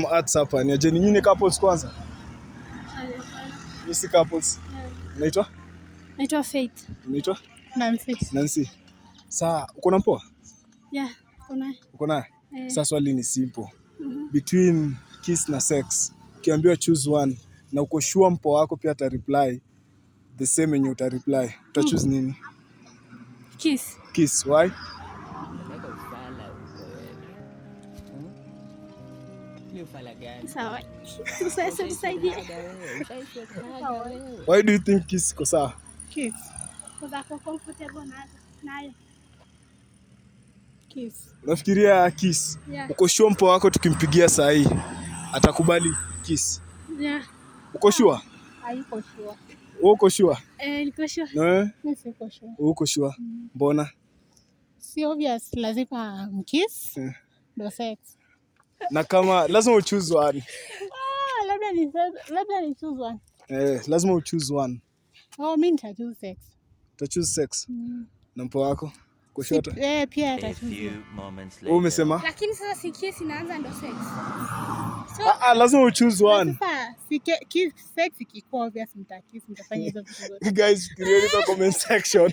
Arts hapa. Ni aje, nyinyi couples kwanza? Nyinyi si couples. Unaitwa? Naitwa Faith. Unaitwa? Nancy. Nancy. Saa uko na mpoa? Yeah, kuna. Uko naye? Eh. Sasa swali ni simple. Between kiss na sex, ukiambiwa choose one na uko sure mpoa wako pia ata reply the same yenye uta reply, uta choose nini? Kiss. Kiss. Why? Peleka ufala huko wewe. Ni ufala gani? Sawa. Sasa tusaidie. Haga wewe, ushaisweka haga wewe. Why do you think kiss iko sawa? Kiss. Kwa ako comfortable nayo. Kiss. Unafikiria kiss? Yeah. Uko sure mpoa wako tukimpigia saa hii atakubali kiss? Yeah. Uko sure? Haiko sure. Wewe uko sure? Eh, niko sure. Na wewe? Mi siko sure. Wewe uko sure? Mbona? Si obvious lazima mkiss ndo sex. Na kama lazima uchoose one. Ah, labda ni choose one. Eh, lazima uchoose one. Oh, mi nita choose sex. Uta choose sex. Na mpoa wako? Uko sure? Eh, pia A ata choose. few moments Wewe later. umesema? Lakini sasa si kiss inaanza ndo sex. So, Ah, ah, lazima uchoose one. Sasa si kiss, sex ikikuwa obvious mtakiss, mtafanya hizo vitu zote. Guys, fikirieni kwa comment section.